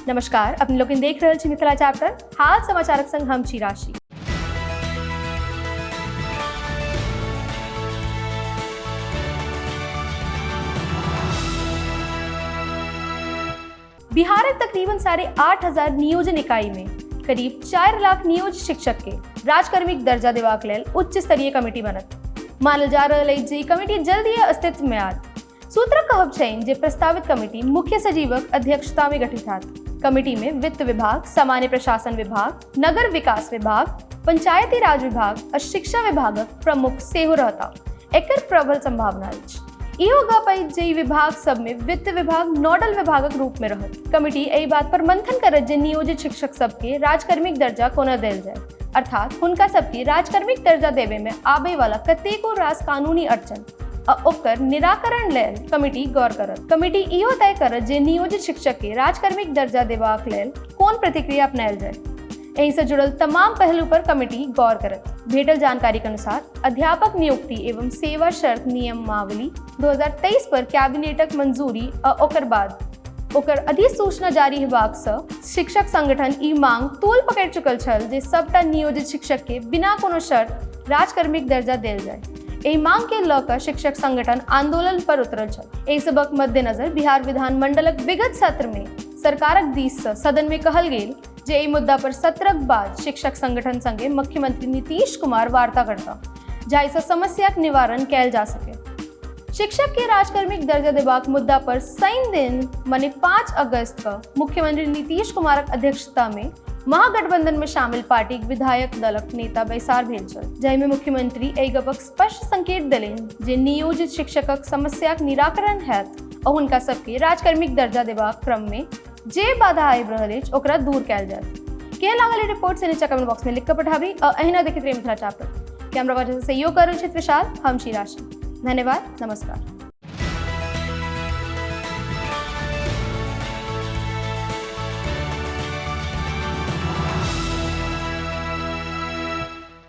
नमस्कार, अपने लोकनि देख रहल छी मिथिला चैप्टर हाल समाचारक संग हम छी राशि। बिहारक तकरीबन 8,500 नियोजन इकाई में करीब 4 लाख नियोजित शिक्षक के राजकर्मिक दर्जा देबाक लेल उच्च स्तरीय कमेटी बनत। मानल जा रहल अछि जे ई कमेटी जल्दिए अस्तित्व में आयत। सूत्रक कहब छनि जे प्रस्तावित कमेटी मुख्य सचिवक अध्यक्षता में गठित हैत। कमेटी में वित्त विभाग, सामान्य प्रशासन विभाग, नगर विकास विभाग, पंचायती राज विभाग आ शिक्षा विभागक प्रमुख सेहो रहता। एकर प्रबल संभावना अछि। इहो गप अछि जे ई विभाग सब में वित्त विभाग नोडल विभागक रूप में रहत। कमेटी एहि बात पर मंथन करत जे नियोजित शिक्षक सबके राजकर्मिक दर्जा कोना देल जाय, अर्थात हुनका सबके राजकर्मिक दर्जा देबे में आबे वाला कतेको रास कानूनी अड़चन आ ओकर निराकरण लेल कमेटी गौर करत। कमेटी इहो तय करत जे नियोजित शिक्षक के राजकर्मिक दर्जा देबाक लेल कोन प्रतिक्रिया अपनायल जाय। एहि से जुड़ल तमाम पहलू पर कमेटी गौर करत। भेटल जानकारी के अनुसार अध्यापक नियुक्ति एवं सेवा शर्त नियमावली 2023 पर कैबिनेटक मंजूरी आ ओकर बाद ओकर अधिसूचना जारी हेबाक सँ शिक्षक संगठन ई मांग तूल पकड़ि चुकल छल जे सबटा नियोजित शिक्षक के बिना कोनो शर्त राजकर्मिक दर्जा देल जाय। एहि मांग के लऽ कऽ शिक्षक संगठन आंदोलन पर उतरल छल। एहि सबक मद्देनजर बिहार विधानमंडलक विगत सत्र में सरकारक दिस सँ सदन में कहल गेल जे एहि मुद्दा पर सत्रक बाद शिक्षक संगठन संगे मुख्यमंत्री नीतीश कुमार वार्ता करता, जाहिसँ समस्याक निवारण कयल जा सके। शिक्षक के राजकर्मिक दर्जा देबाक मुद्दा पर शनि दिन मने 5 अगस्त क मुख्यमंत्री नीतीश कुमारक अध्यक्षता में महागठबंधन में शामिल पार्टीक विधायक दलक नेता बैसार भेल छल, जाहिमे मुख्यमंत्री एहि गपक स्पष्ट संकेत देलनि जे नियोजित शिक्षकक समस्याक निराकरण हैत आ हुनका सबके राजकर्मिक दर्जा देबाक क्रम में जे बाधा आबि रहल अछि ओकरा दूर कयल जायत। केहन लागल ई रिपोर्ट से नीचा कमेंट बॉक्स में लिख कऽ पठाबी आ एहिना देखैत रही मिथिला चैप्टर। कैमरा पर्सन सहयोग कर रहल छथि विशाल, हम छी राशि। धन्यवाद, नमस्कार।